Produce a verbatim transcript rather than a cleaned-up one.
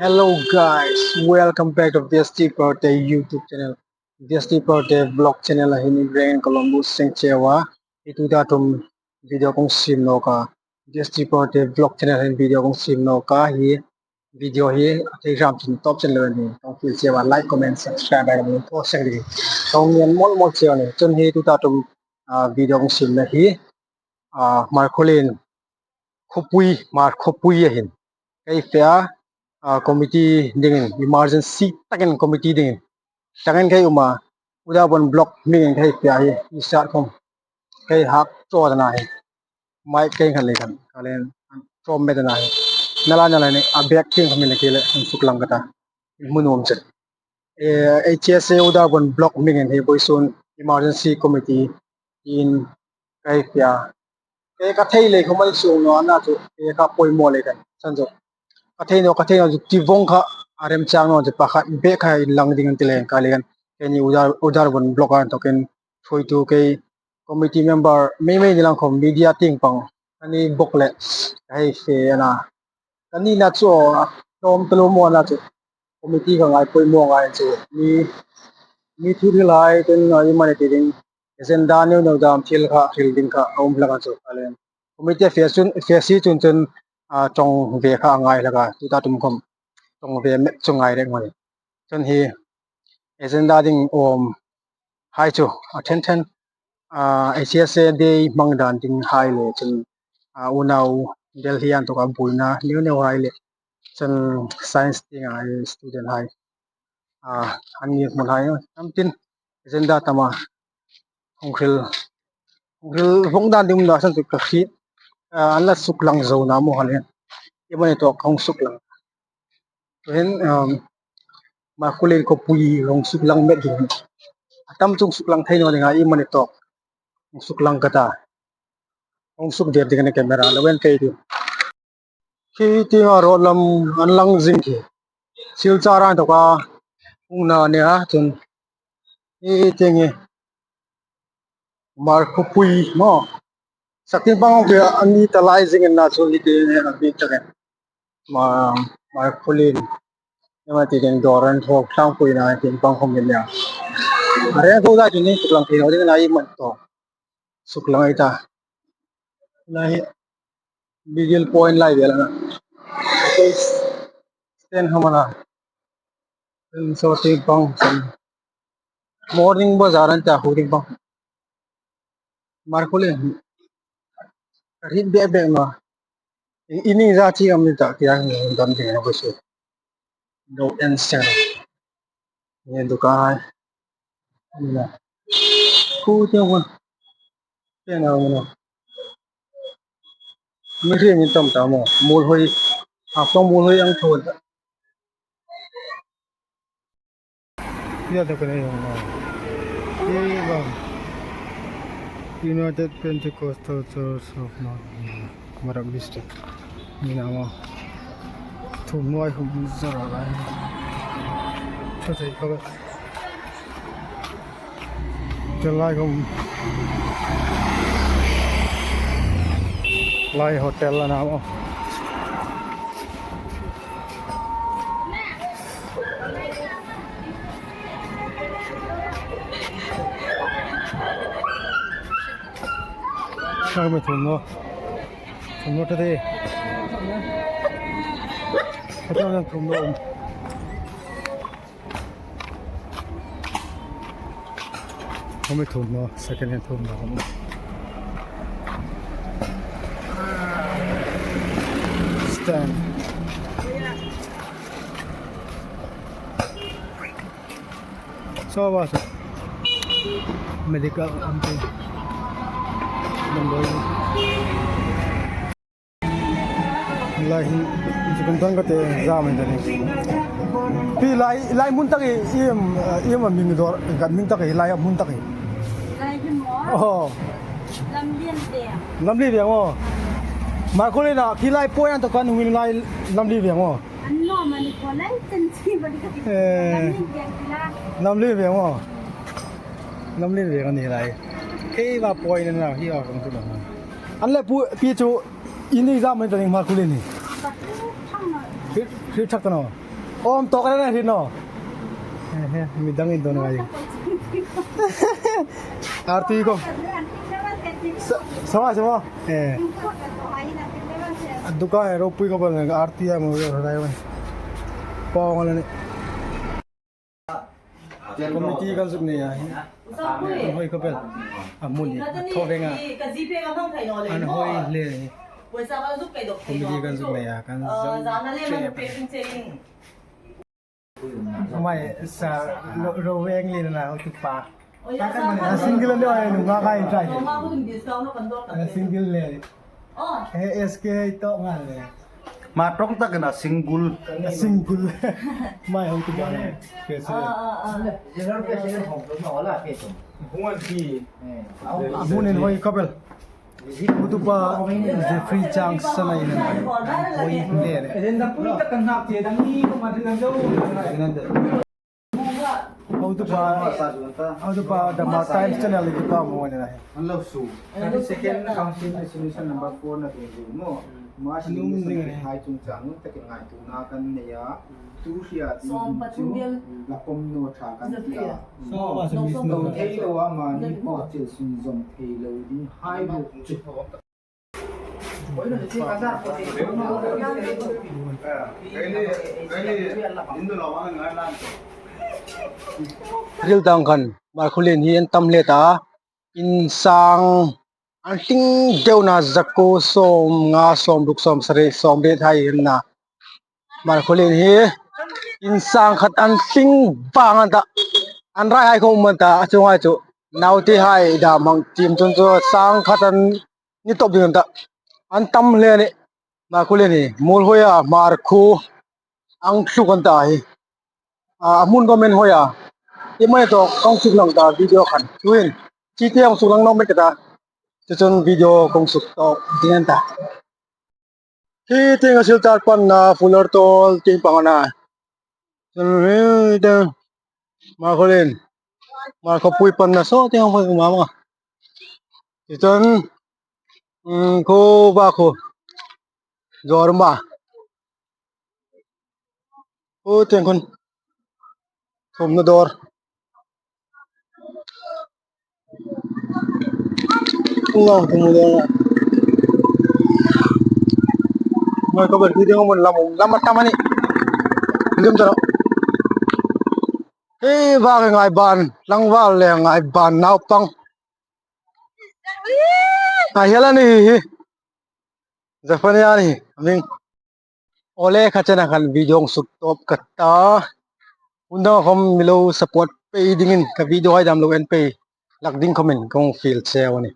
Hello guys, welcome back to V S T Perte YouTube channel. V S T Perte vlog channel a hin in reng Columbus seng chewa. Hi tuta tum video kong sim nawk a. V S T Perte vlog channel hin video kong sim nawk a, hi video hi a thei hram chin top chen lo ni. Kong feel chewa, like, comment, subscribe ai min thaw seng ding. Kong ngen mol mol chewa ni. Chun hi tuta tum, ah, video kong simna hi, ah, Hmarkhawlien khawpui, Hmar khawpui a hin kei fe a, ah, committee dingin, emergency takin committee dingin, tangin kei um a, Udapuan block hmingin kei fe a hi, i sat khom kei hak chaw ta na hi, mai kei khan lei khan, ka len, chaw me ta na hi, nala nala ni, a bek ting khamin le kei le, suk lang ka ta, in hmun um chen. Eh, H S A Udapuan block hmingin hi voisun emergency committee in kei fe a. Kei ka thei lei khom ai sung naw a na chu, kei ka poimaw lei khan, san chu. Ka thei naw, ka thei naw chu, ti vong kha, a remchang naw chu, pakhat bek kha in lang ding an ti lei khan, ka lei khan. Keini Udar, Udapuan block a inthokin, thuoitu kei committee member, mei mei ni lang khom media tieng pang, ani bok le, ka hei fe a na. Ka ni na chu, a tlawm tlawm maw na chu. Committee ka ngai poimaw ngai chu. Mi, mi thu hril hai, tin, ah, i mani ti ding. Agenda neu neu dam thil kha, hril ding kha, a um hlak a chu. Ka len. Committee fe chun, fe si chun chun, ah, chawng ve kha a ngai hlak a. Tuta tum khom, chawng ve met chu ngai reng mani. Chun hi, agenda ding awm hai chu, a ṭhen ṭhen, ah, H S A Day hmang dan ding hai le chun, ah, unau Delhi a inthoka buoina neu neu hai le chun science tienga student hai, ah, an ni hmun hai tam tin agenda tam a hung hril, hung hril vong dan ding um na san chu ka hriet, ah, an la suk lang zo na maw hale. I mani tawk hung suk lang. Tuhin, um, Hmarkhawlien khawpui hung suk lang met ding. A tam chu suk lang thei naw ding a, i mani tawk hung suk lang ka ta. Hung suk der ding a ni camera lo en kei ti. Khi tienga road lam an lang zing khi. Silchar a inthoka hung na ni a chun. Hi tieng hi. Hmar khawpui maw. Sak tieng pang hung pia an ni ta lai zing an na chu hi tieng hi a bik tak e. Hmar, Hmarkhawlien. Ema ti ding dawr an thawk tlangpuina tieng pang khom ni a. A reng tho dai chu ni suk lang thei naw ding a na i mani tawk. Suk lang ei ta. Lai hi middle point lai vel a na. Stand hama na. Stand so tieng pang. Morning bazaar an ta hu tieng pang. Hmarkhawlien. Ka hriet bek bek naw. I, i ni za chi am ni ta tia ni don ding naw ka su. Dawr en seng. Ni dukan hai. Ni na. Khu tieng hmun. Tieng naw ni na. Mi hriet mi tam ta maw. Muolhoi. Haflong Muolhoi ang tho ta. Ia ta ka nei ang. Ia bang. United Pentecostal Church of North India. Marak District. Ni na maw. Thum nuoi hum zara lai. Tha thei kha. Te lai khom. Lai hotel a na maw. Khang me thum naw. Thum naw ta de. Khang thum naw. Khang me thum naw, second hand thum naw. Stand. Sawa sa medical anti. Namboi. Lai hin, chicken tang ka te, za mai ta ni. Pi lai, lai hmun tak hi, iem, iem a hming dawr, kan hming tak hi, lai hmun tak hi. Lai hi maw? Oh. Lamlien Veng. Lamlien Veng maw. Hmarkhawlien a, khi lai point an tawk kan hung in lai Lamlien Veng maw. An lo mani ko lai chen chi mani ka. Eh. Lamlien Veng ti la. Lamlien Veng maw. Lamlien Veng a ni lai. Khi va point an na, khi va kong tu la. An le pu, pi chu, i ni za mai ta ni Hmarkhawlien ni. Ka tu thang na. Khi, khi thak ta naw. Om tok na hi no. He, he, mi dang in don ngai. Arti ko. Sa-, sama, sama. Eh. A dukan e ropui ko bal arti a mo rai wan. Pawng la ni. Committee kan zuk nei a. An hoi ko bel. A mun hi. A thaw veng a. An hoi le. Committee kan zuk nei a. Kan zuk che. Mai sa ro, ro veng le na hotupa. A single le ai nu nga kai trai. A single le. He S K to nga le. Ma trong tak na single. Single. Mai hotupa. President. General president hong to ma wala pe to. Hung an ti. A mun en hoi ko bel. Hotupa Jeffrey Chang sana in hoi le. Hotupa, hotupa Dama Times channel ki pa mo ne. Hello su. Thirty-second Council Resolution number four na tu mo. March ni hai chung chang un takin ngaituona kan nei a. Tu hria ding chu la pawm naw ṭha kan ti a. Lo thei lo a, mani pawh chil sunzawm thei lo ding hai lo chu. Ril dang khan Hmarkhawlien hi an tam hle ta. Insang an tling deu na, zakuo sawmnga, sawmruk, sawmsari, sawmriet hai an na. Hmarkhawlien hi insang khat an tling vang an ta. An rai hai khom an ta, a chunga chu naute hai dam hang tim chun chu sang khat an ni tawp ding an ta. An tam hle a nih. Hmarkhawlien hi Muolhoi a Hmarkhaw ang tluk an ta hi. A, a hmun khom en hoi a. Ei mai tawk kong suk lang ta video khan. Tuhin. Chi te kong suk lang nawk met ka ta. Chu chun video kong suk tawk ding an ta. Hi tieng a Silchar panna Fuller Toll tieng pang a na. Chun hi te Hmarkhawlien. Hmarkhawpui panna saw tieng hoi ma ma. Chu chun, um, khuo ba khuo. Zuar ma. Khuo tieng khun. Thumna dawr. Khuo tieng khun. Mai ko ber tieng mun lam, lam a tam a nih. Lim ta. Hei, va ngai ban, tlangval le ngai ban naupang. A hial a ni hi. Zephaniah a ni, a hming. Ole kha chena khan video hung suk tawp ka ta. Hun dang khom mi lo support pei dingin ka video hai dam lo en pei. Lak ding khom in kong fiel cheu a nih.